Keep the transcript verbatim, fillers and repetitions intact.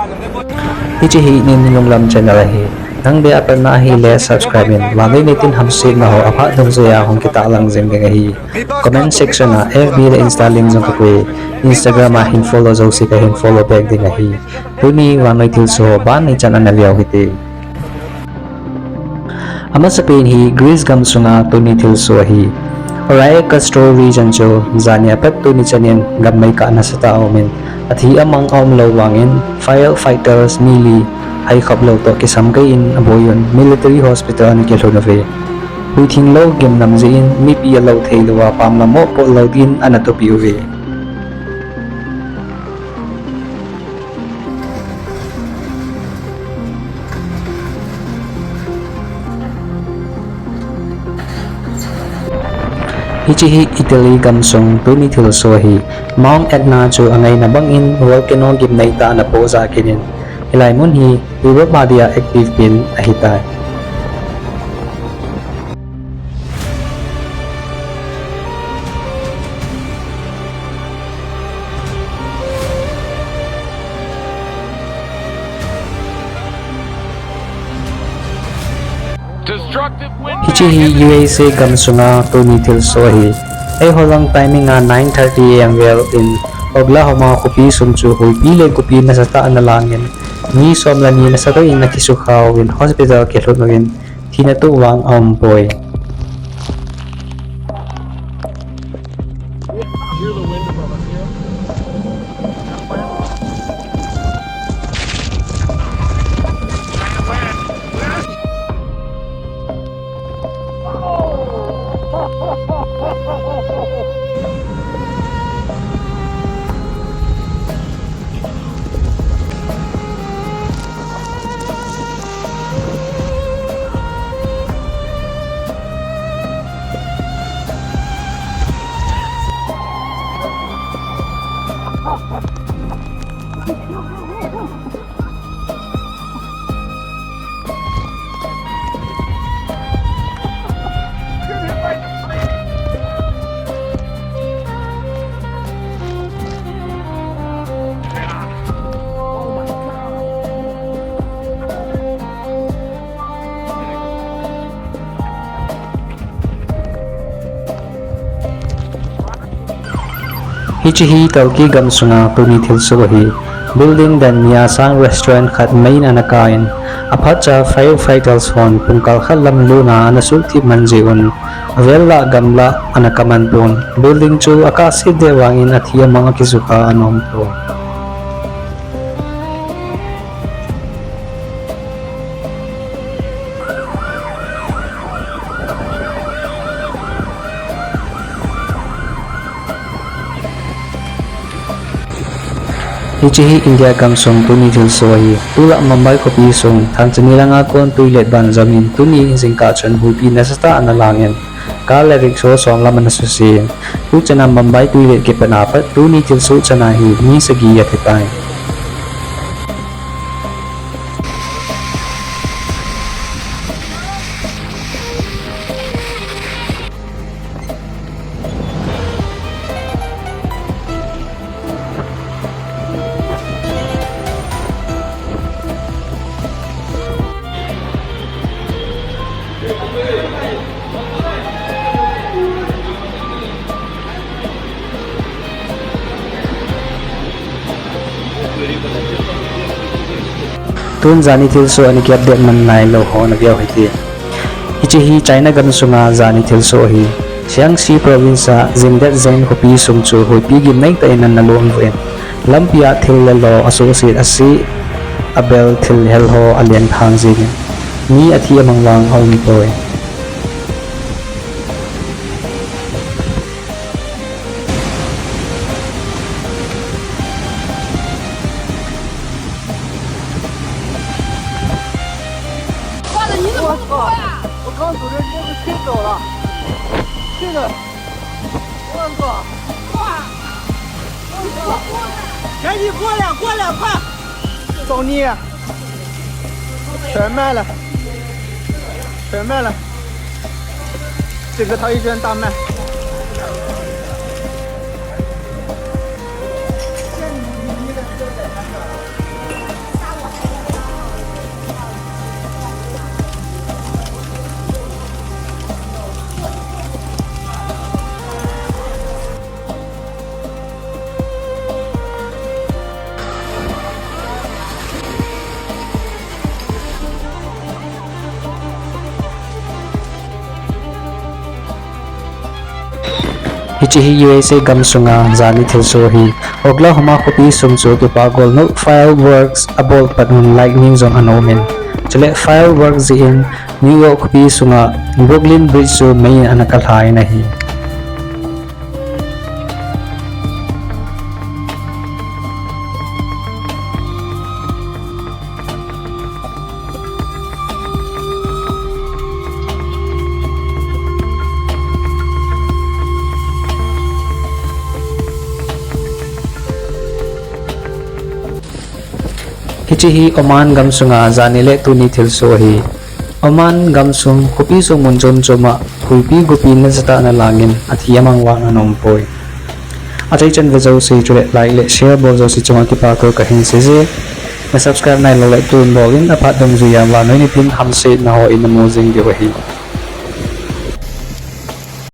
Hiche hi Neilunglam channel ahi. Nang dia patna ahile subscribe in. Vannoi nitin hamsetna ho aphat dungjuiya hung kitahlang jing ding ahi. Comment section a F B le Insta link jong kapui. Instagram a hin follow jouse kahin follow back ding ahi. Tuni vannoi thilsoh ho ban ichan ana veu hite. Amasapen hi Greece gamsunga tuni thilsoh ahi. Oria Castro region chu jani apat tuni chanin gam meikah nasatah a aumin, athi amang aumlou vangin firefighters mi li haikhop lou toh kisamkei in aboiyin military hospital ana kilhun uve. Huithing lou gimnam jeh in mipi alou theilouva pamlam mopoh lou din ana tupeh uve. Hiche hi Italy gamsung tuni thilsoh ahi. Mount Etna chu angaina bangin volcano gimneitah a ana pohjah kit in, hilai mun hi Europe a dia active pen ahitai. Hiche hi U S A gamsunga tuni thilsoh ahi. Eiho lang timing a nine thirty A M vel in Oklahoma khopi sung chu huipi le gopi nasatah a ana langin, mi som le ni nasatah in ana kisukha uvin hospital kilhun uvin, thina toh vang aumpoi. Hiche hi Turkey gamsunga tuni thilsoh ahi. Building dan ni a sang restaurant khat mei in ana kah in, aphatcha firefighters hon pungkal khat lam luna ana suhthip man jeh un, avel lah gamlah ana kaman pon. Building chu akah set deh vangin athi amang akisukha ana um pon. Hiche hi India gamsung tuni thilsoh ahi. Tulai Mumbai khopi sung, Thangchani langa kon toilet ban jamin tuni jingkah chun huipi nasatah a ana langin, car le rickshaw som lam ana susen. Tuchan a Mumbai toilet kipatna pat tuni thilsoh chan a hi mi sagi athi tai. Tun jani thilsoh ana kiupdate man nailou ho ana veu hite. Hiche hi China gamsunga jani thilsoh ahi. Shaanxi province a Zhengzhou khopi sung chu huipi gimneitah in ana lom uvin, lampi a thil le lo asohset ase, abel thil hel ho alen thang jengin, mi athi amang vang aum poi. 我靠！我刚走的车子吹走了，这个，我靠！哇！赶紧过来，过来，快！造孽！全卖了，全卖了，整个陶艺圈大卖。Hiche hi U S A gamsunga jani thilsoh ahi. Oklahoma khopi sung chu kipa golnop fireworks abol pat un lightning jong ana um in, chule fireworks jeh in New York khopi sunga Brooklyn Bridge chu mei in ana kalha in ahi. Hiche hi Oman gamsunga jani le tuni thilsoh ahi. Oman gamsung khopi sung mun chom choma huipi gopi nasatah in alangin athi amang vang ana umpoi. Achaichan ve jouse chule like le share bol jouse chunga kipa thu kahin seije. Na subscribe nailou le tun bol in, aphat dungjuiya vannoi niphin hamsetna ho in namu jing diu ahi.